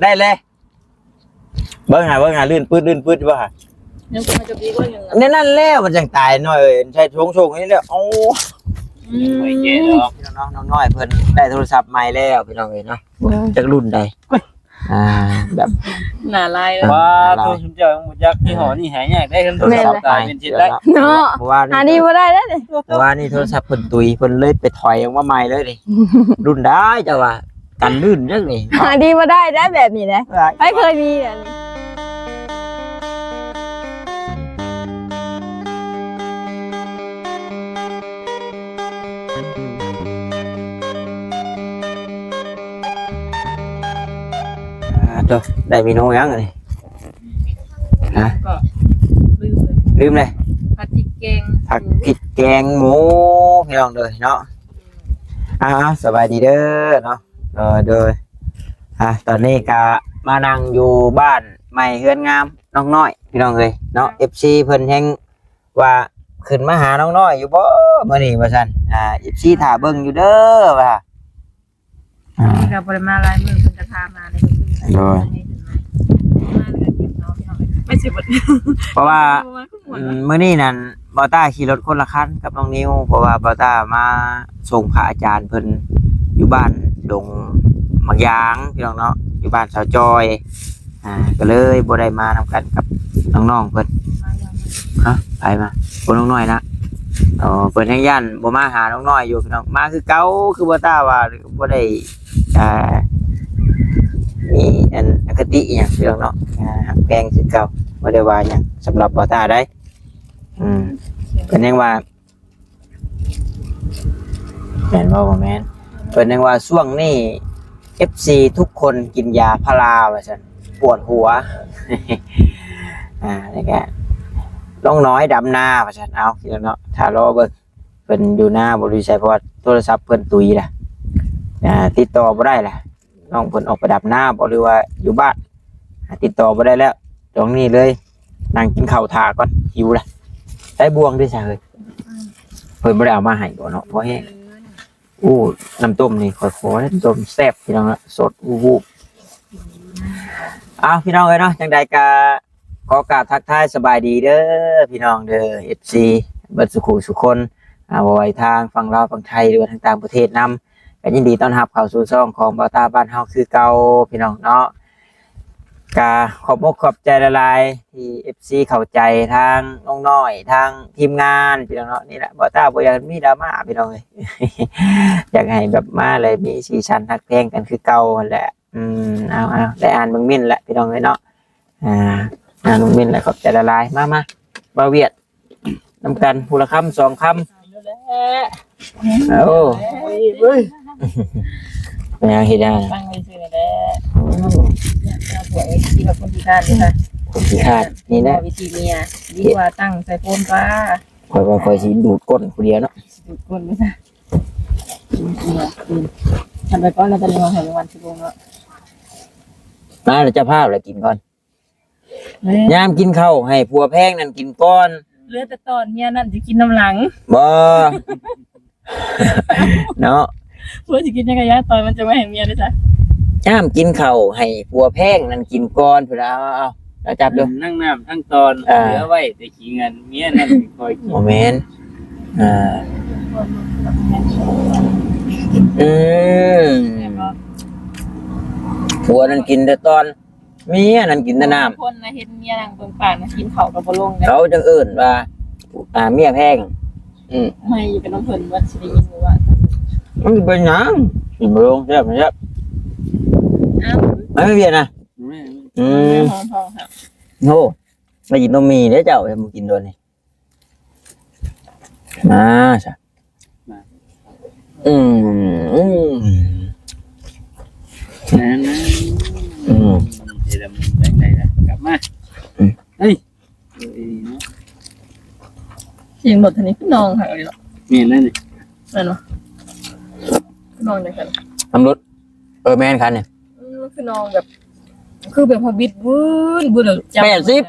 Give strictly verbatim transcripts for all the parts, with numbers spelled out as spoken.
ได้เลย เบิ่งหา เบิ่งหา ลื่นปื๊ด ลื่นปื๊ดบ่หา ยังบ่ทันจะดีกว่าหยัง แนวนั้นแล้วมันจั่งตายน้อยเอ้ย ใส่โชงๆ นี่แหละ โอ้ อืม ไม่แก่ดอก พี่น้องเนาะ น้องน้อยเพิ่นได้โทรศัพท์ใหม่แล้วพี่น้องเอ้ยเนาะ ว้าว จักรุ่นใด อ่า แบบ หน้าลายเลย ว้า หน้าลาย โทรศัพท์เจ้ายังบ่จักยี่ห้อนี่หายากได้ โทรศัพท์ โทรศัพท์ใหม่ ตายเป็นสิทธิ์ได้ เนาะ เพราะว่านี่ หาดีบ่ได้เด้อ เพราะว่านี่โทรศัพท์เพิ่นตุย เพิ่นเลยไปถอยออกมาใหม่เลยนี่ รุ่นใดเจ้าว่า กันลื่นจังนี่ หาดีบ่ได้ได้แบบนี้นะ ไผเคยมีแบบนี้ อ่า โต ได้เมนูหยังอันนี้ ฮะ ก็ลืมเลย ลืมเลย ผัดพริกแกง ผัดพริกแกงหมู พี่น้องเด้อเนาะ อ่า สบายดีเด้อเนาะ เออ โดย อ่ะ ตอนนี้ก็มานั่งอยู่บ้านใหม่เฮือนงามน้องน้อย พี่น้องเอ้ยเนาะ เอฟซี เพิ่นแฮงว่าขึ้นมาหาน้องน้อยอยู่บ่มื้อนี้ว่าซั่น อ่า เอฟซี ถ้าเบิ่งอยู่เด้อว่า อ่า นี่ก็บ่ได้มาหลายมื้อ เพิ่นก็ถามมาเลย โดย มาแล้วก็เก็บเนาะพี่น้องเอ้ย ไม่ใช่บ่ เพราะว่า อืม มื้อนี้นั่น บ่าวต้าขี่รถคนละคันกับน้องนิว เพราะว่าบ่าวต้ามาส่งพระอาจารย์เพิ่นอยู่บ้านดงหมากยาง พี่น้องเนาะ อยู่บ้านสาวจอย อ่า ก็เลยบ่ได้มานำกันกับน้องๆเพิ่น ฮะ ไผมา โอ้ น้องน้อยนะ อ๋อ เพิ่นยังย้านบ่มาหาน้องน้อยอยู่พี่น้อง มาคือเก่า คือบ่าวต้าว่า บ่ได้ อ่า มีอันอคติอิหยังพี่น้องเนาะ อ่า ฮักแพงคือเก่า บ่ได้ว่าหยังสำหรับบ่าวต้าได้ อืม เพิ่นยังว่า แม่นบ่ บ่แม่น เพิ่นยังว่าช่วงนี้ เอฟซี ทุกคนกินยาพาราว่าซั่น ปวดหัว อ่า แล้วก็ น้องน้อยดำนาว่าซั่น เอาพี่น้องเนาะ ถ้ารอเบิ่ง เพิ่นอยู่นาบ่รู้อยู่ไส เพราะว่าโทรศัพท์เพิ่นตุยล่ะ อ่า ติดต่อบ่ได้ล่ะ น้องเพิ่นออกไปดำนาบ่ หรือว่าอยู่บ้าน อ่า ติดต่อบ่ได้แล้ว ตรงนี้เลย นั่งกินข้าวถ่าก่อน หิวละ ได้บ่วงด้วยซะเฮ้ย เพิ่นบ่ได้เอามาให้บ่เนาะ บ่แห้ง โอ้ น้ำต้มนี่ข้อยขอน้ำต้มแซ่บพี่น้องละ สดอู้หู้ เอาพี่น้องเอ้ยเนาะ จังใดก็ขอกราบทักทายสบายดีเด้อพี่น้องเด้อ เอฟซี เบิดสุขุสุคน อ่า บ่ว่าทางฝั่งลาวฝั่งไทย หรือว่าทางต่างประเทศนำ ก็ยินดีต้อนรับเข้าสู่ช่องของบ่าวต้าบ้านเฮาคือเก่าพี่น้องเนาะ ก็ขอบอกขอบใจหลายๆที่ เอฟซี เข้าใจทางน้องน้อย ทางทีมงานพี่น้องเนาะ นี่แหละบ่าวต้าบ่อยากมีดราม่าพี่น้องเอ้ย อยากให้แบบมาเลยมีสีสันฮักแพงกันคือเก่าหั่นแหละ อืม เอา เอา ได้อ่านเบิ่งเม้นต์แหละพี่น้องเอ้ยเนาะ อ่า อ่านเบิ่งเม้นต์แหละ ขอบใจหลายๆ มา มา บ่าวเวียด นำกันผู้ละคำสองคำ เอาแล้วแหละ โอ้ เฮ้ย เฮ้ย ไม่เอาเฮ็ดได้นะ ตั้งไว้ซื่อแหละ อืม เอาผัวไว้ที่ว่าคนขี้คร้านนี่ค่ะ คนขี้คร้านนี่นะ วิธีเมีย ดีกว่าตั้งใส่โฟนป้า ข้อยว่าข้อยสิดูดก้นผู้เดียวเนาะ ดูดก้นเลยค่ะ อืม อืม อืม ทำไปก่อนแล้วตอนนี้เราให้รางวัลสิบโมงเนาะ มาแล้วเจ้าภาพแล้วกินก่อน เอ้ย ยามกินข้าวให้ผัวแพงนั่นกินก่อน เหลือแต่ตอนเมียนั่นสิกินนำหลัง บ่ เนาะ ผัวสิกินหยังกะยา ตอนมันจะมาให้เมียเด้อจ้ะ ยามกินข้าวให้ผัวแพงนั่นกินก่อน พุ้นน่ะ เอา เอา เอา เอาจับดู ทั้งน้ำทั้งตอน อ่า เหลือไว้แต่ขี้เงิน เมียนั่นคอยกิน บ่แม่น อ่า อืม ผัวนั่นกินแต่ตอน เมียนั่นกินแต่น้ำ คนนะเห็นเมียนั่งเบิ่งปานนะ กินข้าวก็บ่ลงเลย เขาจั่งเอิ้นว่า อ่า เมียแพง อืม ไม่อยู่เป็นน้ำเพิ่นว่าสิได้ยินบ่ว่า มันสิเป็นหยัง กินบ่ลง แซ่บ แซ่บ เอ้า ไม่เบียร์นะ อืม หอมๆ ค่ะ โอ้ มากินต้มหมี่เด้อเจ้า เดี๋ยวมากินโดนนี่ มาจ้ะ มา อืม อืม นั่นนะ อืม เดี๋ยวมันไปไหนล่ะ กลับมา อืม เฮ้ย เออ เนาะ เสียงรถคันนี้คือน้องค่ะ เอ้ยเนาะ แม่นแล้วนี่ แม่นบ่ คือน้องเดียวกัน ตำรวจ เออ แม่นคันนี่ อืม คือน้องแบบ คือแบบพอบิดวื้นวื้นแล้วจับ แปดสิบ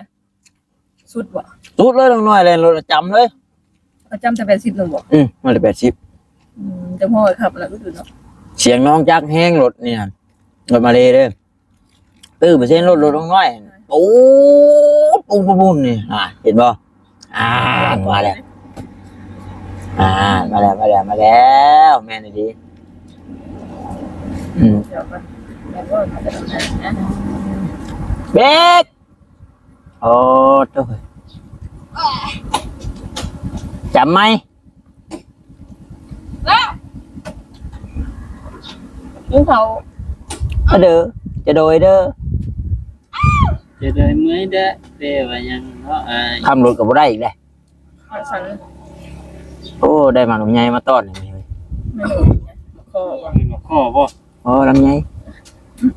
สุดบ่ สุดเลยน้องน้อยเลย รถประจำเลย ประจำแต่แปดสิบนั่นบ่ อืม มาแต่แปดสิบ อืม แต่พ่อขับแล้วก็คือเนาะ เสียงน้องจักแฮงรถนี่หั่น รถมาเลยเด้อ ตื้อเปอร์เซ็นต์ลด ลดลงน้อย ปู๊ด ปู๊ด ปู๊ด ปู๊ด นี่ อ่า เห็นบ่ อ่า มาแล้ว อ่า มาแล้ว มาแล้ว มาแล้ว แม่นดี อืม เดี๋ยวก่อน เดี๋ยวก่อน เบรก โอ้ โต จำไหม กินข้าว อะเด้อ จะโดยเด้อ จะโดยเมื่อยเด้อ แต่ว่ายังเนาะ อ้าย ขับรถก็บ่ได้อีกแล้ว ข้าวสัน โอ้ ได้หมากลำไยมาต้อนนี่ ไม่รู้เนี่ย มาข้อ มีมาข้อบ่ อ๋อ ลำไย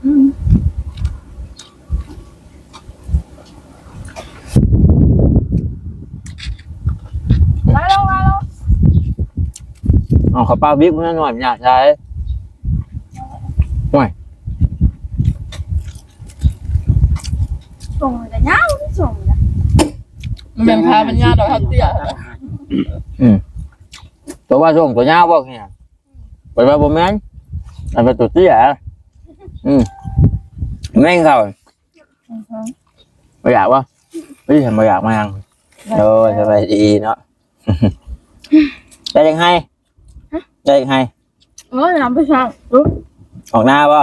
อืม มาลง มาลง เอาข้าวเปล่าบิ๊กมาหน่อย อยากใช้ โอ้ย ส่งกันยาว ส่งกัน มันเป็นพาปัญญาดอกครับเตี้ย อืม ตัวว่าส่งตัวยาวบ่เนี่ย ไปว่าบ่แม่น อันเป็นตัวเตี้ย อืม แม่งเขา อือฮึ บ่อยากวะ เฮ้ย บ่อยากมายัง โอ้ย สบายดีเนาะ ได้ยังไง ฮะ ได้ยังไง โอ้ย น้ำไปสั่ง ออกหน้าบ่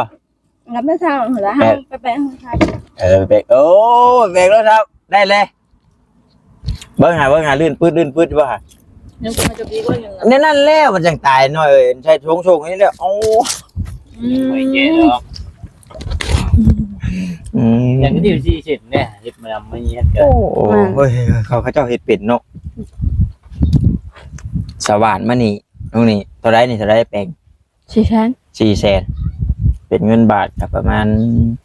น้ำไปสั่งแล้ว แปะ ไปแปะข้างๆ เออ ไปแปะ โอ้ แปะแล้วครับ ได้เลย เบิ่งหา เบิ่งหา ลื่นปื๊ด ลื่นปื๊ดบ่หา ยังจะมาจะดีกว่ายัง เนี่ยนั่นแล้วมันจังตายหน่อย ใช่ โชงๆ นี่แหละ โอ้ อืม ไม่แก่หรอก อืม อย่างที่สี่สิบเนี่ย เฮ็ดมาไม่เฮ็ดกัน โอ้ มา เฮ้ย เขา เขาเจ้าเฮ็ดเป็นเนาะ สว่านมานี่ ตรงนี้ เท่าไรนี่ เท่าไรแปลง สี่แสน สี่แสน เป็นเงินบาทก็ประมาณ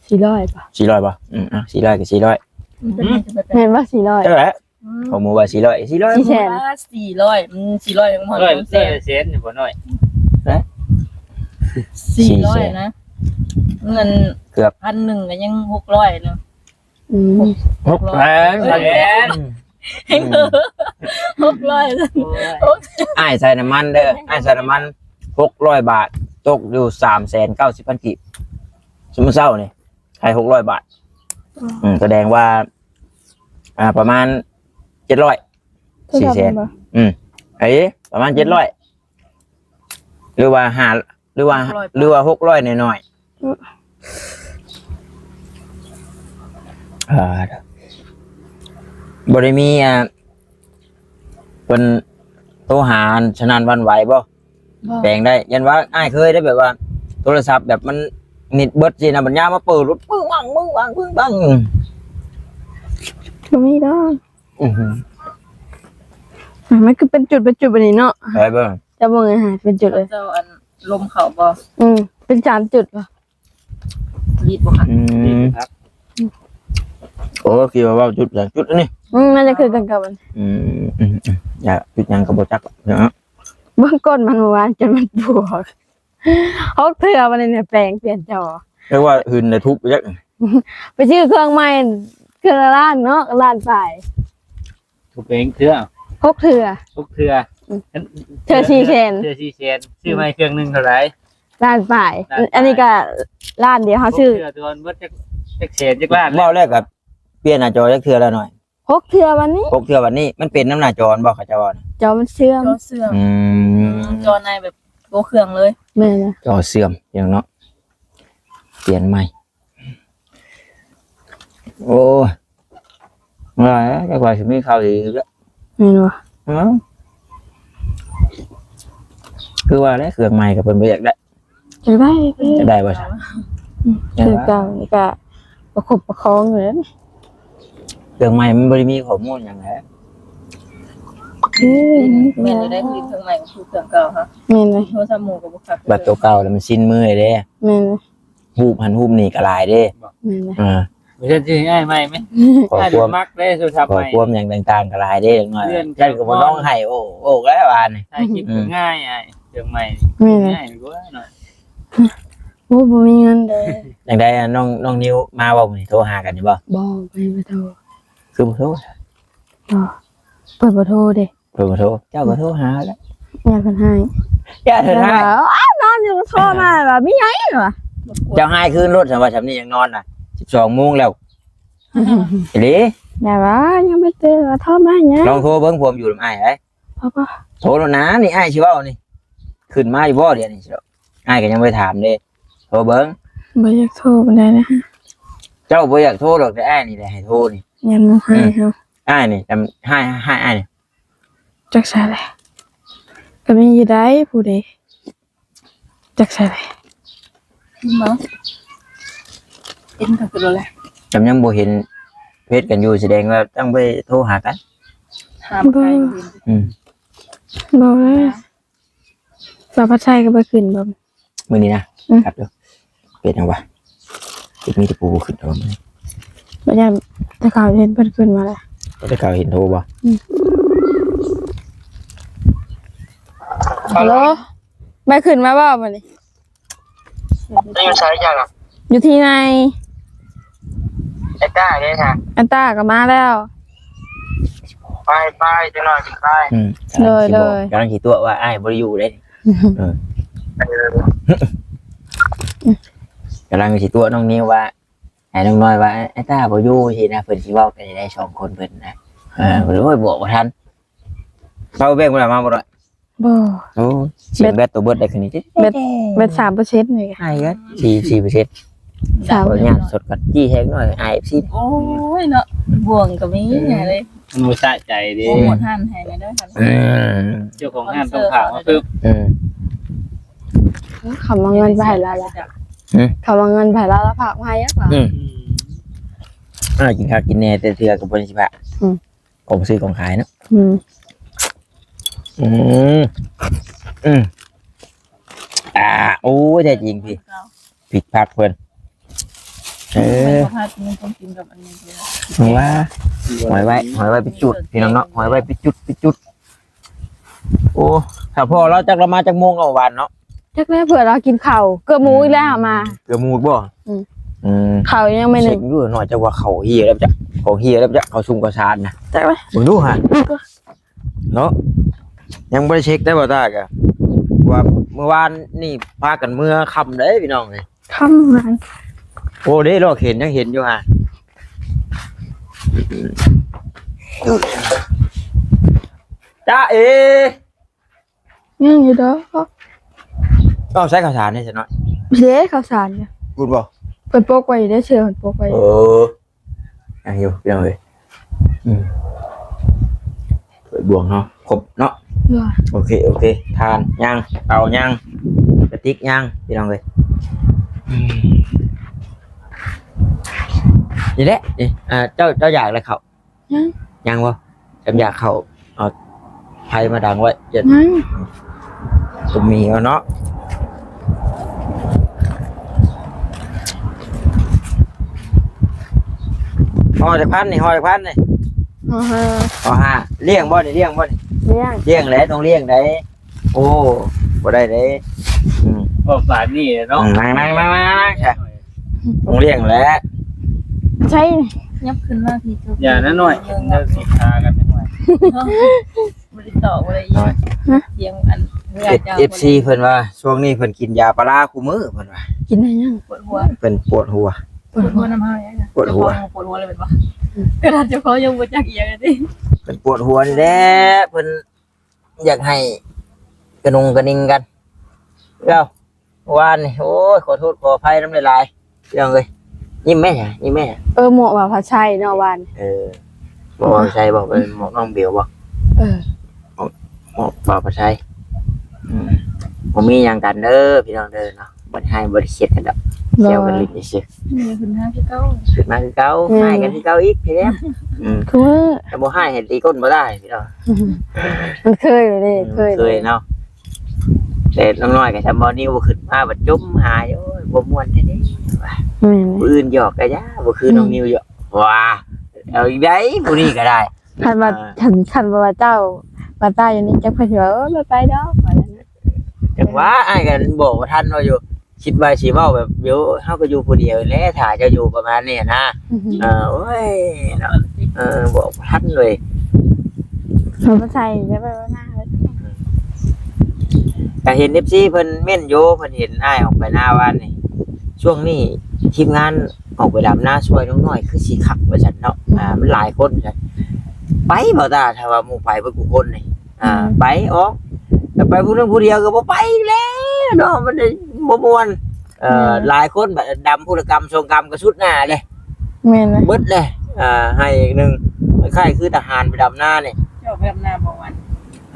สี่ร้อยป่ะ สี่ร้อยป่ะ อืม อ่ะ สี่ร้อยก็สี่ร้อย อืม แม่นบ่ สี่ร้อย เท่าไหร่ อืม ของหมู่ว่าสี่ร้อย สี่ร้อย สี่แสน สี่ร้อย อืม สี่ร้อยยังบ่ฮอด ร้อย สองแสน ร้อยเศษนี่บ่น้อย ฮะ สี่ร้อย สี่แสน นะ เงิน เกือบ พันหนึ่งก็ยังหกร้อยเนาะ อืม หกแสน หกแสน อืม ให้เพิ่ม หกร้อย โอ้ย อ้ายใส่น้ำมันเด้อ อ้ายใส่น้ำมัน หกร้อยบาท ตกอยู่ สามแสนเก้าสิบพัน กีบ ซุมมื้อเช้านี่ ขาย หกร้อยบาท อืม แสดงว่า อ่า ประมาณ เจ็ดร้อย เท่า สี่แสน กันบ่ อืม ไอ้ ประมาณ เจ็ดร้อย หรือว่าห้า หรือว่า หกร้อย หรือว่า หกร้อยหน่อยๆ อืม อ่า บ่ได้มี อ่า เพิ่นโทรหาอันสนั่นหวั่นไหวบ่ บ่ แปลงได้ ยันว่าอ้ายเคยได้แบบว่า โทรศัพท์แบบมันเน็ตเบิดสินะ บัดยามมาเปิดรถ ปึ้งปัง ปึ้งปัง ปึ้งปัง บ่มีดอก อือหือ อ่ะ มันคือเป็นจุดเป็นจุดแบบนี้เนาะ ไปเบิ่ง จะเบิ่งอาหารเป็นจุดเลย เจ้าอันลมเขาบ่ อืม เป็นสามจุดป่ะ ดีดบ่คะ อืม ดีดครับ โอ้ คิดว่าเว้าจุดหยัง จุดอันนี้ อืม น่าจะคือกันกับมัน อืม อืม อืม อย่า จุดหยังก็บ่จักเนาะ เบิ่งก้นมันเมื่อวานจนมันบวก หกเทื่อวันนี้เนี่ยแปลงเปลี่ยนจอ เรียกว่าหืนในทุบไปจัก ไปซื้อเครื่องใหม่ เครื่องละล้านเนาะ ล้านปลาย ทุบเองเทื่อ หกเทื่อ หกเทื่อ อืม เทื่อสี่แสน เทื่อสี่แสน ซื้อใหม่เครื่องหนึ่งเท่าไหร่ ล้านปลาย ล้านปลาย อันนี้ก็ล้านเดียวเขาซื้อ หกเทื่อ ตัวเบิดจัก จักแสนจักล้าน เว้าแล้วก็เปลี่ยนหน้าจอจักเทื่อแล้วหน่อย หกเทื่อวันนี้ หกเทื่อวันนี้ มันเป็นนำหน้าจอบ่ เขาเจ้าเว้าน่ะ จอมันเสื่อม จอเสื่อม อืม จอในแบบตัวเครื่องเลย แม่นนะ จอเสื่อมอย่างเนาะ เปลี่ยนใหม่ โอ้ย ว่าแล้ว จักว่าสิมีข่าวดีอีกแล้ว แม่นบ่ เอ้า คือว่าแล้ว เครื่องใหม่ก็เพิ่นบ่อยากได้ จะได้ จะได้บ่ซะ อืม จะได้ คือเก่านี่ก็ประคบประคองอยู่แล้ว เครื่องใหม่มันบ่ได้มีข้อมูลหยังแหละ อืม แม่นอยู่ได้ เครื่องใหม่ก็คือเครื่องเก่าฮะ แม่นเลย โทรศัพท์หมู่ก็บ่คัก บัดตัวเก่าแล้วมันชินมือเด้ แม่นเลย รูปหั้นรูปนี่ก็หลายเด้ แม่นเลย อ่า บ่ซั่นสิให้อ้ายใหม่ไหม ขอความ อ้ายมักเด้โทรศัพท์ใหม่ ขอความหยังต่างๆก็หลายเด้ จักหน่อย เลื่อน จักก็บ่น้องให้ โอ้ โอ้ แล้วว่านี่ ถ่ายคลิป อืม ก็ง่ายอ้าย เครื่องใหม่ แม่นเลย ง่ายกว่าหน่อย โอ้ บ่มีเงินเด้ จังใดอะ น้อง น้องนิวมาบ่มื้อนี้ โทรหากันอยู่บ่ บ่ บ่ได้โทร คือบ่โทร บ่ เพิ่นบ่โทรเด้ เพิ่นบ่โทร เจ้าก็โทรหาแล้ว ย่านเพิ่นฮ้าย ย่านเพิ่นฮ้าย อ้าว นอนอยู่ก็โทรมาว่ามีหยังวะ เจ้าฮ้ายคืนโลด ซั่นว่า ซำนี้ยังนอนน่ะ สิบสองโมงแล้ว อีหลี อย่าว่า ยังไม่ตื่น ว่าโทรมาหยัง ลองโทรเบิ่ง ผมอยู่นำอ้ายเด้ บ่ บ่ โทรแล้วนะ นี่อ้ายสิเว้านี่ ขึ้นมาอยู่บ่เดี๋ยวนี้ อ้ายก็ยังบ่ได้ถามเด้ โทรเบิ่ง บ่อยากโทรปานใดนะ เจ้าบ่อยากโทรดอก แต่อ้ายนี่แหละให้โทรนี่ ยันบ่ให้ อืม เฮา อ้ายนี่ จำ ให้ ให้อ้ายนี่ จักใส่แหละ ก็มีอยู่ได้ผู้ใด จักใส่แหละ เห็นบ่ เห็นเขาคืออะไร จำยังบ่เห็นเฟซกันอยู่ แสดงว่าต้องไปโทรหากัน ถามใครบ่เห็น อืม บ่เลย สาวพัดชัยก็ไปขึ้นบ่ มื้อนี้นะ อืม ครับเด้อ เป็นหยังวะ เป็นมีแต่ผู้บ่ขึ้นเอามื้อนี้ บ่ย่านแต่เขาเห็นเพิ่นขึ้นมาแล้ว แต่เขาเห็นโทรบ่ อืม ฮัลโหล ไปขึ้นมาบ่มื้อนี้ อยู่ไสจ้ะ อยู่ที่ไหน ไอ้ต้าเด้ค่ะ ไอ้ต้าก็มาแล้ว ไป ไป จักหน่อยสิไป อืม โดย กำลังสิบอก โดย กำลังสิตัวว่าอ้ายบ่ได้อยู่เด้ เออ เออ กำลังสิตัวน้องนิวว่า ให้น้องน้อยว่า ไอ้ต้าบ่อยู่สินะ เพิ่นสิเว้ากันได้สองคนเพิ่นนะ เออ เพิ่น โอ้ย บอกบ่ทัน เซาแบงบ่ได้มาบ่ได้ บ่ โอ้ เสียงแบต แบตตัวเบิดได้คืนนี้ แบต แบตสามเปอร์เซ็นต์นี่ ให้กัน สี่ สี่เปอร์เซ็นต์ สาม ขออนุญาตสดก่อน จี้แฮงหน่อย ไอเอฟซี โอ้ยเนาะ บ่วงก็มี อืม เลย มันบ่สะใจเด้ โปรโมทร้านให้แหน่เด้อค่ะ อืม เจ้าของร้านต้องถามว่าปึ๊บ อืม เขามาเงินไปให้เราแล้ว หืม เขามาเงินไปให้เรา แล้วฝากมาให้หยังวะ อืม อืม อ่า กินข้าวกินแหน่แต่เทื่อก็บ่ได้สิพา อืม ของซื้อของขายเนาะ อืม อืม อืม อ่า โอ้ย แท้จริงพี่ ผิดพักเพิ่น เออ มันก็พัดมันต้องกินกับอันนี้ด้วย ว่า หอยไว้ หอยไว้ไปจุด พี่น้องเนาะ หอยไว้ไปจุด ไปจุด โอ้ ถ้าพ่อเราจักละมาจักโมงเอาวานเนาะ จักแม่เผื่อเรากินข้าว เกือบหมูอีกแล้วมา เกือบหมูอีกบ่ อืม อืม ข้าวยังไม่นึ่ง เช็คอยู่หน่อย จักว่าข้าวเหี่ยแล้วจ้ะ ข้าวเหี่ยแล้วจ้ะ ข้าวซุ่มข้าวสารนะ จักไหม เบิ่งดูฮะ เนาะ ยังบ่ได้เช็คได้บ่ตากะ ว่าเมื่อวานนี่พากันเมือค่ำเด้พี่น้องเอ้ย ค่ำนั้น โอ้ เด้ลอกเห็นยังเห็นอยู่ฮะ จ๊ะเอ๋ ยังอยู่ดอก เอาใส่ข้าวสารนี่ซะหน่อย เด้ข้าวสารเนี่ย พูดบ่ เพิ่นปกไว้อยู่เด้ เชื่อเพิ่นปกไว้ เออ ยังอยู่ พี่น้องเอ้ย อืม ถ้วยบ่วงเนาะ ครบเนาะ เออ โอเค โอเค ถ่านยัง เตายัง กระติกยัง พี่น้องเอ้ย อืม นี่แหละ นี่ อ่า เจ้า เจ้าอยากอะไรเขา ยัง ยังบ่ จำอยากเข้า เอาไฟมาดังไว้ เดี๋ยว ยัง จะมีเอาเนาะ ห่อจักพันนี่ ห่อจักพันนี่ ห่อห้า ห่อห้า เลี้ยงบ่นี่ เลี้ยงบ่นี่ เลี้ยง เลี้ยงแหละ ต้องเลี้ยงได้ โอ้ บ่ได้เด้ อืม เว้าปานนี้เนาะ อืม นั่งๆๆๆๆ ค่ะ ต้องเลี้ยงแหละ ใช่ ยับขึ้นมาพี่ อย่านะน้อย เดี๋ยวสิพากันจังหวะ บ่ได้ต่อบ่ได้อีก น้อย เสียงอัน เอฟซี เพิ่นว่า ช่วงนี้เพิ่นกินยาปลาร้าคู่มื้อ เพิ่นว่า กินได้ยัง ปวดหัว เพิ่นปวดหัว ปวดหัวนำเฮาเนี่ยนะ ปวดหัว เจ้าของปวดหัวเลยเป็นปะ ขนาดเจ้าของยังบ่จักอีหยังเลยติ เพิ่นปวดหัวนี่แหละ เพิ่น อยากให้กระนุงกระนิงกัน เอ้า วานนี่ โอ้ย ขอโทษขออภัยนำหลายๆ พี่น้องเอ้ย ยิ้มแม่หยัง ยิ้มแม่หยัง เออ หมวกบ่าวพาชัยเนาะวาน เออ หมวกบ่าวพาชัยบ่ เป็นหมวกน้องเบลบ่ เออ หมวก หมวกบ่าวพาชัย อืม บ่มีหยังกันเด้อ พี่น้องเด้อเนาะ บ่ได้ให้บ่ได้เครียดกันดอก บ่ แซวกันเล่นซื่อ นี่ขึ้นห้างคือเก่า ๆ ขึ้นมาคือเก่า อืม ให้กันคือเก่าอีกพี่แหลม อืม คือ แต่บ่ให้เห็นตีก้นบ่ได้พี่น้อง มันเคยเลยเด้ อืม เคย เคยเนาะ แต่น้องน้อยก็ทำบ่อนี่บ่ขึ้นมาบัดจมหาย โอ้ย บ่ม่วนแท้เด้ว่า แม่น ผู้อื่นหยอกก็อย่า บ่คือน้อง อืม นิวหยอก ว่า เอาอีกได้ผู้นี้ก็ได้ คันว่า อ่า คัน คันว่าเจ้า มาตายอยู่นี่จักเพิ่นสิว่า เออ บ่ไปดอก ว่าซั่นนะ จังว่าอ้ายก็บอกบ่ทันว่าอยู่ คิดว่าสิเว้าแบบ เดี๋ยวเฮาก็อยู่ผู้เดียวแหละ ถ้าเจ้าอยู่ประมาณนี้นะ อือฮึ เออ โอ้ย เนาะ เออ บอกบ่ทันเลย เขาก็ใส่จะไปว่าหน้าเลย ก็เห็น เอฟซี เพิ่นเม้นอยู่ เพิ่นเห็นอ้ายออกไปหน้าบ้านนี่ ช่วงนี้ ทีมงานออกไปดำนาช่วยน้องน้อยคือสิคักว่าซั่นเนาะ อ่า มันหลายคนว่าซั่น ไปบ่ตา ถ้าว่าหมู่ไปเบิดกูคนนี่ อ่า อืม ไปออก แต่ไปผู้หนึงผู้เดียวก็บ่ไปแล้วเนาะ มันได้บ่ม่วน เอ่อ อืม หลายคนบัดดำผู้ละกำสองกำก็สุดหน้าเลย แม่นนะ เบิดเลย อ่า ให้อีกหนึ่ง คล้ายๆคือทหารไปดำนานี่ เจ้าไปดำนาบ่วัน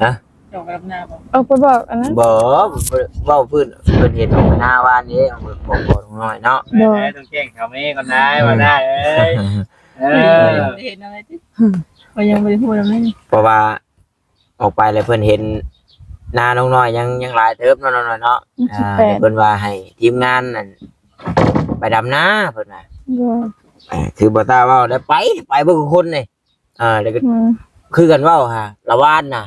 ฮะ เจ้าไปดำนาบ่ เอาไปบอกอันนั้น บ่ เว้าพื้น เพิ่นเห็นออกไปหน้าบ้านนี้ บอกบอกน้อยเนาะ โดย แม่ต้องแจ้งเขาแม่ก่อนนะ อืม ว่าได้เอ้ย เออ เห็นอะไรติ อืม ก็ยังบ่ได้พูดอะไร เพราะว่าออกไปแล้วเพิ่นเห็นหน้าน้องน้อยยัง ยังหลายเติบเนาะ น้องน้อยเนาะ ยี่สิบแปด อ่า เพิ่นว่าให้ทีมงานนั่นไปดำนาเพิ่นว่า โดย อ่า คือบ่ตาเว้าแล้วไป ไปเบิดทุกคนนี่ อ่า แล้วก็ อืม คือกันเว้าหาละวานน่ะ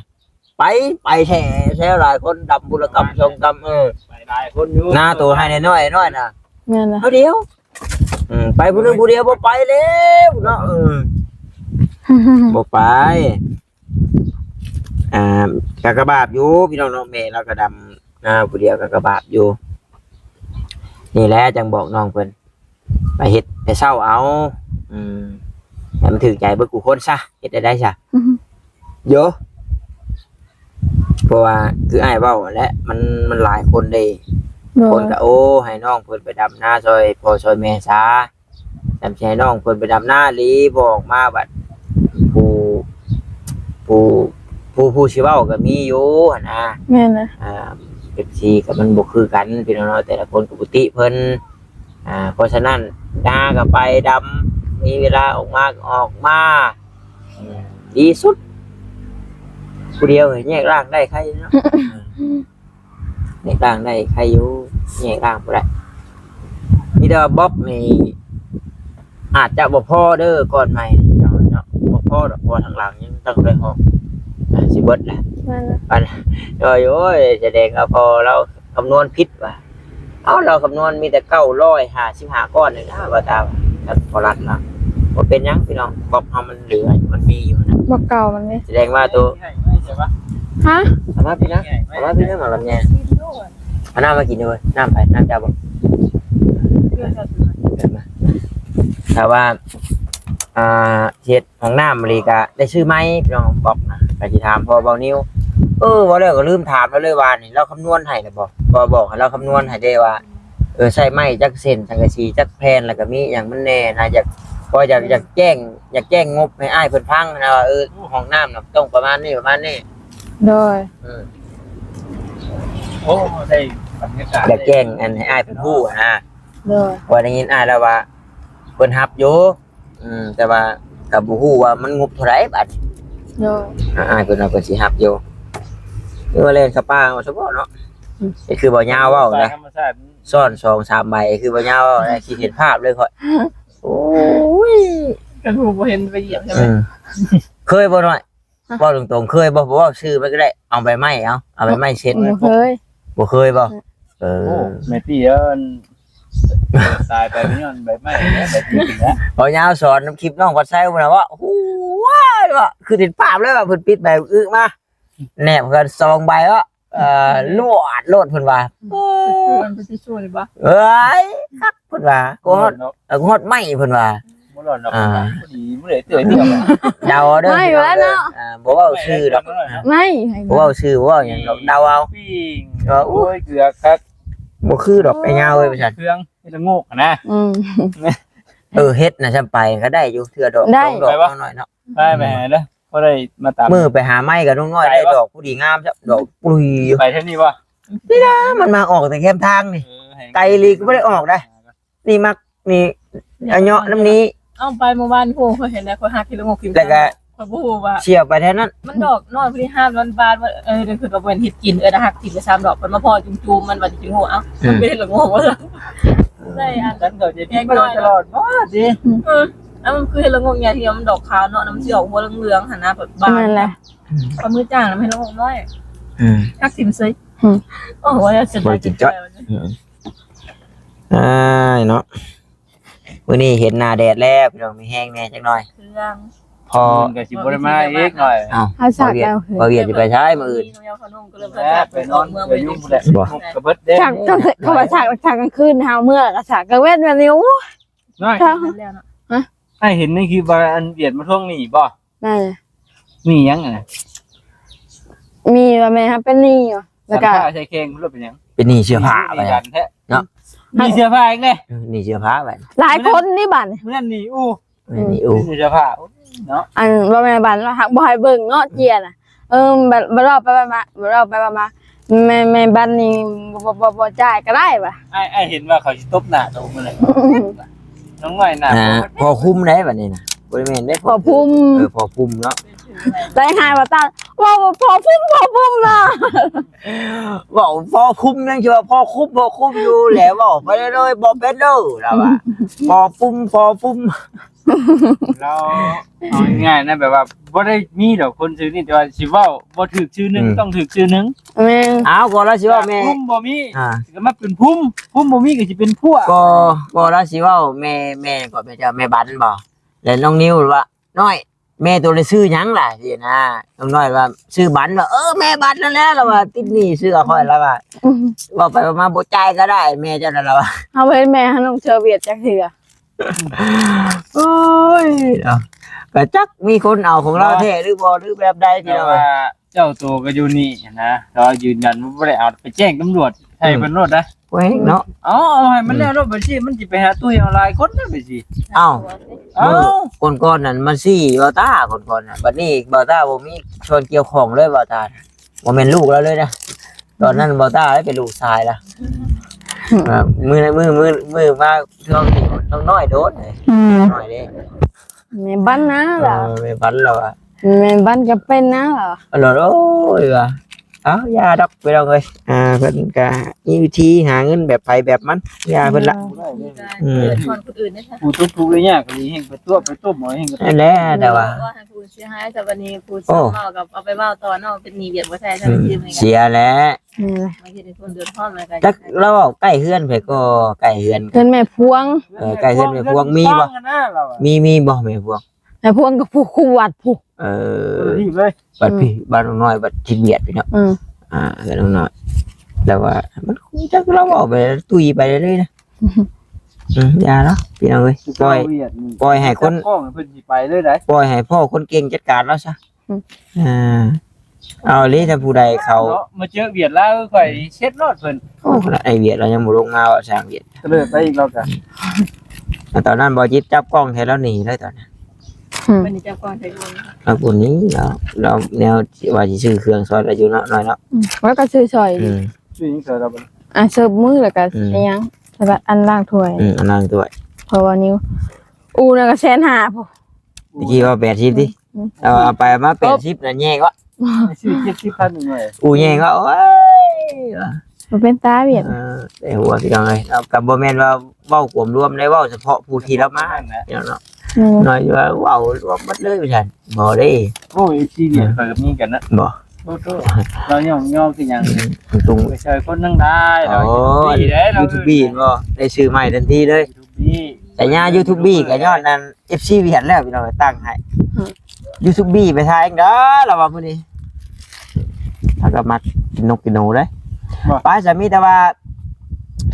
ไป ไปแท้แท้หลายคนดำผู้ละกำสองกำ เออ ไปหลายคนอยู่ หน้าตัวให้น้อยๆน้อยน่ะ แม่นนะ เท่าเดียว อืม ไปผู้หนึ่งผู้เดียวบ่ไปแล้วเนาะ เออ บ่ไป อ่า กากบาทอยู่พี่น้องเนาะ แม่เราก็ดำหน้าผู้เดียวกากบาทอยู่ นี่แหละจังบอกน้องเพิ่น ไปเฮ็ดแต่เช้าเอา อืม ให้มันถืกใจเบิดกูคนซะ เฮ็ดได้ได้ซะ อือฮึ โย เพราะว่าคืออ้ายเว้าแหละ มัน มันหลายคนเด้ โดย คนก็ โอ้ ให้น้องเพิ่นไปดำนาซอยพ่อซอยแม่ซะ จำสิให้น้องเพิ่นไปดำนาอีหลี บ่ออกมาบัด ผู้ ผู้ ผู้ ผู้สิเว้าก็มีอยู่หั้นนะ แม่นนะ อ่า เอฟซี ก็มันบ่คือกันพี่น้องเนาะ แต่ละคนก็บ่ติเพิ่น อ่า เพราะฉะนั้นนาก็ไปดำ มีเวลาออกมาก็ออกมา อืม ดีสุด ผู้เดียวแยกร่างได้ใครเนาะ แยกร่างได้ใครอยู่ แยกร่างบ่ได้ มีแต่ว่าบล็อกนี่ อาจจะบ่พอเด้อ ก่อนใหม่เนาะ บ่พอดอก เพราะว่าทางหลังยังต้องได้ห้อง อ่า สิเบิดแหละ แม่นนะ อัน โอ้ย โอ้ย แสดงว่าพอเราคำนวณผิดว่ะ เอ้า เราคำนวณมีแต่เก้าร้อยห้าสิบห้าก้อนนี่นะ ว่าตาม พอรัดมา บ่เป็นหยังพี่น้อง บล็อกเฮามันเหลือ มันมีอยู่นะ บล็อกเก่ามันนี่ แสดงว่าตัว ฮะ เอามาพี่นะ เอามาพี่นะ หมากลำไย เอาน้ำมากินด้วย น้ำไป น้ำเจ้าบ่ เดี๋ยวมา ถ้าว่า อ่า เฮ็ดห้องน้ำอีหลีก็ได้ซื้อใหม่ พี่น้องบอกนะ ก็สิถามพ่อเบานิว เออ ว่าแล้วก็ลืมถามแล้วเลยว่านี่ เราคำนวณให้แล้วบ่ บ่บอกให้เราคำนวณให้ได้ว่า เออ ใช้ไม้จักเส้น สังกะสีจักแผ่น แล้วก็มีหยังมันแน่นะ อยาก ก็อยาก อยากแจ้ง อยากแจ้งงบให้อ้ายเพิ่นฟังนะว่า เออ ห้องน้ำน่ะต้องประมาณนี้ ประมาณนี้ โดย อืม โอ้ ได้บรรยากาศ อยากแจ้งอันให้อ้ายเพิ่นฮู้นะ โดย เพราะได้ยินอ้ายแล้วว่า เพิ่นรับอยู่ อืม แต่ว่าก็บ่ฮู้ว่ามันงบเท่าใดบัดนี้ โดย อ่า อ้ายเพิ่นว่าเพิ่นสิรับอยู่ หรือว่าแล่นเข้าป่าเอาซะบ่เนาะ อืม ก็คือบ่ยาวเว้านะ ธรรมชาติ ซ้อนสองสามใบ คือบ่ยาวเว้านะ สิเห็นภาพเลยข้อย โอ้ย กันผู้บ่เห็นไปเหยียบใช่ไหม อืม เคยบ่น้อย ฮะ เว้าตรงๆ เคยบ่ บ่เว้าชื่อมันก็ได้ เอาใบไม้ เอา เอาใบไม้เช็ด บ่เคย บ่เคยบ่ อืม เออ โอ้ แม่ตี้เอิ้น ตายไปย้อนใบไม้แล้ว ใบตี้กินแล้ว เอายาวสอนนำคลิปน้องวัดไซพุ่นน่ะว่า โอ้โห ว่า คือติดภาพเลยว่าเพิ่นปิดใบอึมา แนบกันสองใบวะ เอ่อ โลด โลดเพิ่นว่า โอ้ มันเป็นที่ช่วยบ่ เอ้ย คักเพิ่นว่า ก็ฮอด เนาะ เออ ก็ฮอดไม้เพิ่นว่า บ่รอดดอก อ่า พอดีบ่ได้เตื้อเดียว เดาเอาเด้อ ไม่อยู่แล้วเนาะ อ่า บ่เว้าชื่อดอก ไม่ บ่เว้าชื่อ บ่เว้าหยังดอก เดาเอา ปิ้ง เออ โอ้ย เกลือคัก บ่คือดอก ไอ้ยาวเอ้ย ว่าซั่น เครื่องเฮ็ดละโงกนะ อืม เออ เฮ็ดน่ะ ซำไปก็ได้อยู่ เทื่อดอก ได้ สองดอก ไปวะ น้อยๆเนาะ ไป ไปหาเด้อ พอได้มาตาม มื้อไปหาไม้กับน้องน้อย ไปวะ ได้ดอกผู้ดีงามจ้ะ ดอกปุยอยู่ ไปเท่านี้วะ นี่นะ มันมาออกแต่แคมทางนี่ เออ ให้ ไกลลีกก็บ่ได้ออกนะ นี่มัก นี่ อันเนาะน้ำนี้ เอาไปเมื่อวานโห ข้อยเห็นแล้ว ข้อยหากินละโงกกิน แล้วก็ ข้อยบ่ฮู้ว่า เสี่ยวไปแถวนั้น มันดอกน้อยพอดี ห้ามมันบานว่า เออ เดี๋ยวคือก็เป็นเห็ดกิน เออ หักกินไปสามดอก มันมาพอจุ่มๆ มันว่าจะกินโห เอ้า อืม มันเป็นเห็ดละโงกวะ ได้อัน ฉันก็จะกินไปโดยตลอดบ่ติ เออ แล้วมันคือเห็ดละโงกใหญ่ที่มันดอกขาวเนาะ แล้วมันสิออกหัวเหลืองๆ หั่นนะ แบบบาน นั่นแหละ อืม ปลามือจ้างนะ เห็ดละโงกน้อย อืม หักถิ่มเสย อืม โอ้โห จะ บ่ได้กินจ้อย อืม อ้ายเนาะ มื้อนี้เห็นหน้าแดดแล้ว พี่น้อง มีแฮงแน่จักหน่อย เครื่อง พอ มื้ออื่นก็สิบ่ได้มาอีกหน่อย เอ้า เฮาสัก บ่าวเวียด แล้ว บ่าวเวียดสิไปใช้มื้ออื่น แม่เขานุ่งก็เลย แม่ไปนอน ไปนอน ไปยุ่งแหละ บ่ กระเบิดเด้ สัก เขาว่าสัก สักกลางคืน เฮาเมื่อก็สักกลางเว็นแบบนี้ โอ้ น้อย แล้วเนาะ ฮะ อ้ายเห็นในคลิปว่าอันเวียดมาทวงหนี้บ่ นั่น หนี้หยังอะนะ มีว่าแม่ครับเป็นหนี้อยู่ แล้วก็ สัมภาษณ์ใส่แข่งรถเป็นหยัง เป็นหนี้เสื้อผ้าไป หนี้ดันแท้ เนาะ หนี้เสื้อผ้าอีกเลย เออ หนี้เสื้อผ้าไป หลายคนนี่บัด มื้อนั้นหนี้อู้ หนี้อู้ หนี้เสื้อผ้าเนาะ อันว่าแม่บัดว่าหักบ่ให้เบิ่งเนาะเจียน่ะ เออ บัด บัดเว้าไปบัดมา บัดเว้าไปบัดมา แม่ แม่บัดนี่บ่ บ่ บ่ บ่จ่ายก็ได้ว่ะ อ้าย อ้ายเห็นว่าเขาสิตบหน้าโตมื้อนั้น น้องน้อยหน้า อ่า พอคุ้มได้บัดนี้นะ บ่ได้แม่นได้ พอคุ้ม เออ พอคุ้มเนาะ ได้หายว่าตา เว้าว่าพอคุ้ม พอคุ้มเนาะ เว้าพอคุ้มยังสิว่าพอคุ้ม พอคุ้มอยู่แหละ เว้าไปเรื่อยๆ บ่เป็นเด้อ แล้วว่า พอคุ้ม พอคุ้ม แล้วเอาง่ายๆนะ แบบว่าบ่ได้มีดอกคนชื่อนี้ แต่ว่าสิเว้าบ่ถูกชื่อหนึ่ง อืม ต้องถูกชื่อหนึ่ง แม่น อ้าว ก็แล้วสิว่าแม่ คุ้มบ่มี อ่า ก็มาเป็นพุ่ม พุ่มบ่มีก็สิเป็นพวก ก็ ก็แล้วสิเว้าแม่ แม่ก็แม่เจ้า แม่บันบ่ แล้วน้องนิวว่า น้อย แม่ตัวเลยชื่อหยังล่ะ สินะ น้องน้อยว่าชื่อบัน ว่า เออ แม่บันนั่นแหละ แล้วว่าติดหนี้ชื่อข้อย แล้วว่า อืม เว้าไปเว้ามาบ่จ่ายก็ได้ แม่เจ้านั่น แล้วว่า เอาไว้แม่ให้น้องเชอเวียดจักเทื่อ โอ้ย เนาะ ก็จักมีคนเอาของเราแท้หรือบ่ หรือแบบใดพี่น้อง แต่ว่าเจ้าตัวก็อยู่นี่นะ เรายืนยันว่าบ่ได้เอา ไปแจ้งตำรวจให้เพิ่นโลดนะ โอ้ย เนาะ เอา เอาให้มันแล้วโลด บัญชีมันสิไปหาตุ้ยเอาหลายคนนะ บัญชี เอ้า เอ้า มื้อก่อนๆนั่นมาซี้บ่าวต้า ก่อนๆน่ะ บัดนี้บ่าวต้าบ่มีส่วนเกี่ยวข้องเลย บ่าวต้า บ่แม่นลูกเราเลยนะ ตอนนั้นบ่าวต้าเป็นลูกชายละ อืม อ่า มื้อ มื้อ มื้อ มื้อมาช่วงนี้น้องน้อยโดนเลย อืม น้อยเด้ แม่บันนะล่ะ เออ แม่บันเราอะ แม่บันก็เป็นนะล่ะ อันนั้น โอ้ยว่ะ เอ้า อย่าดอกพี่น้องเอ้ย อ่า เพิ่นก็มีวิธีหาเงินแบบไผแบบมัน อย่าเพิ่นละ อืม เดือดร้อนคนอื่นนะคะ ผู้ทุกข์ทุกข์ยากก็มีแห่งไปตัวไปต้มเอาแห่งก็ นั่นแหละ แต่ว่า ว่าให้ผู้เสียหาย แต่วันนี้ผู้ โอ้ เว้ากับเอาไปเว้าต่อเนาะ เป็นหนี้เวียดบ่ใช่ อืม เสียแหละ นี่แหละ มาเฮ็ดให้คนเดือดร้อนแล้วก็ จักเราเว้าใกล้เฮือนไผก็ใกล้เฮือน เฮือนแม่พวง เออ ใกล้เฮือนแม่พวงมีบ่ มี มีบ่แม่พวง แม่พวงกับผู้คู่วัดผู้ เออ เออ นี่เลย บัดพี่ อืม บ้านน้องน้อย บัดทิศเวียดพี่เนาะ อืม อ่า เฮือนน้องน้อย แต่ว่ามันคงจักเราเว้าไปตุยไปเลยนะ อืม อืม อย่าเนาะพี่น้องเอ้ย ปล่อย เวียดนี่ ปล่อยให้คน จับกล้องเพิ่นสิไปเลยได้ ปล่อยให้พ่อคนเก่งจัดการแล้วซะ อืม อ่า เอาเลย ถ้าผู้ใดเขา เนาะ มาเจอเวียดแล้วข่อยเช็ดรอดเพิ่น โอ้ ขนาดไอ้เวียดเรายังบ่ลงมาว่าสร้างเวียด ก็เลยไปอีกรอบจ้ะ แต่ตอนนั้นบ่จิตจับกล้องแท้แล้วหนีเลยตอนนั้น อืม เพิ่นจับกล้องใส่กล้อง แล้วคนนี้เรา เราแนวว่าสิซื้อเครื่องซอยอายุเนาะ น้อยเนาะ อืม แล้วก็ซื้อซอย อืม ซื้อหยังซอยเราบ่ อ่ะ เสิร์ฟมือแล้วก็ อืม อิหยัง แล้วก็อันล้างถ้วย อืม อันล้างถ้วย เพราะว่านิว อูนั่นก็แสนห้าพุ้น ตะกี้ว่าแปดสิบติ อืม เอา เอาไปมาแปดสิบน่ะแยงวะ ซื้อเจ็ดสิบพันหนึ่งเลย อูแยงวะ โอ้ย มันเป็นตาเวียด เออ แต่หัวพี่น้องเอ้ย เอา กับบ่แม่นว่าเว้าความรวมได้ เว้าเฉพาะผู้ที่เรามา นั่นแหละ พี่น้องเนาะ อืม น้อยว่าเว้ารวมหมดเลยว่าซั่น บ่เด้ โอ้ย ซีเรียสไปกับนี่กันนะ บ่ โทษๆ เราย่องๆ คือหยัง อืม ตุง ไปช่วยคนทั้งหลาย เรา โอ้ YouTube ได้ เรา YouTube บ่ ได้ซื้อใหม่ทันทีเลย YouTube ฉายา YouTube ก็ย้อนนั่น เอฟซี เวียดแล้วพี่น้องตั้งให้ อืม YouTube ไปทายเองเด้อ เราว่ามื้อนี้ แล้วก็มักกินนกกินหนูเด้ บ่ ไป จะมีแต่ว่า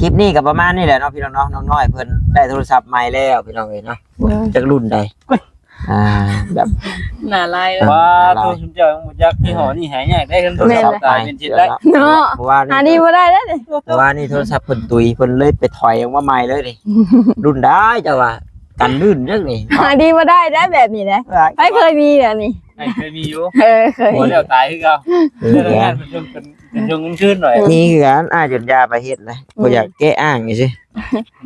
คลิปนี้ก็ประมาณนี้แหละเนาะพี่น้องเนาะ น้องน้อยเพิ่นได้โทรศัพท์ใหม่แล้วพี่น้องเอ้ยเนาะ อืม จักรุ่นใด เฮ้ย อ่า แบบ หน้าลายเลย ว้า หน้าลาย โทรศัพท์เจ้ายังบ่จักยี่ห้อนี้หายากได้ โทรศัพท์ โทรศัพท์ตายเป็นเช็ดได้ เนาะ เพราะว่านี่ หาดีบ่ได้เด้อนี่ เพราะว่านี่โทรศัพท์เพิ่นตุย เพิ่นเลยไปถอยออกมาใหม่เลยนี่ รุ่นใดเจ้าว่า กันลื่นจังนี่ หาดีบ่ได้ได้แบบนี้นะ ใครเคยมีแบบนี้ ใครเคยมีอยู่ เออ เคย หัวเดียวตายคือเก่า เออ เรื่องงานเป็นช่วง เป็น เป็นช่วงคืนๆ หน่อย มีคือกัน อ้ายจนยาไปเฮ็ดนะ อืม บ่อยากแก้อ้างนี่สิ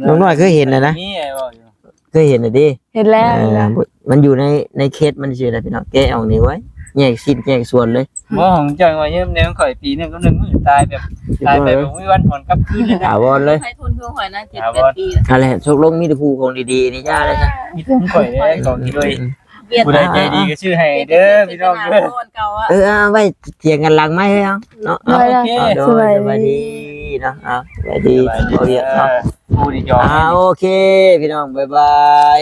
น้องน้อยเคยเห็นนะนะ มีไอ้บอกอยู่ เคยเห็นน่ะดิ เห็นแล้ว เออ เห็นแล้ว มันอยู่ใน ในเคสมันซื่อนะพี่น้อง แกะออกนี่ไว้ แยกชิ้นแยกส่วนเลย บ่ของเจ้าว่าเยี่ยมแนวข่อยปีหนึ่งกับหนึ่งมื้อตายแบบ ตายแบบบ่มีวันหวนกลับคืนเลยนะ ถาวรเลย ใครทนเพื่อหอยนะ เจ็ดแปดปีแล้ว อะไร ตกลงมีแต่ผู้ของดีๆ นี่ย่าเลยจ้ะ มีแต่ของข่อยเลย ของดีด้วย อืม เวียด ผู้ใดใจดีก็ซื้อให้เด้อพี่น้องเด้อ เก่าอะ เออ เอาไว้เถียงกันหลังไมค์เอาเนาะ เอา โอเค เอาโดย สบายดี สบายดีเนาะ เอา สบายดี สบายดี โอเคเนาะ ผู้ดีจอ อ่า โอเค พี่น้อง บ๊ายบาย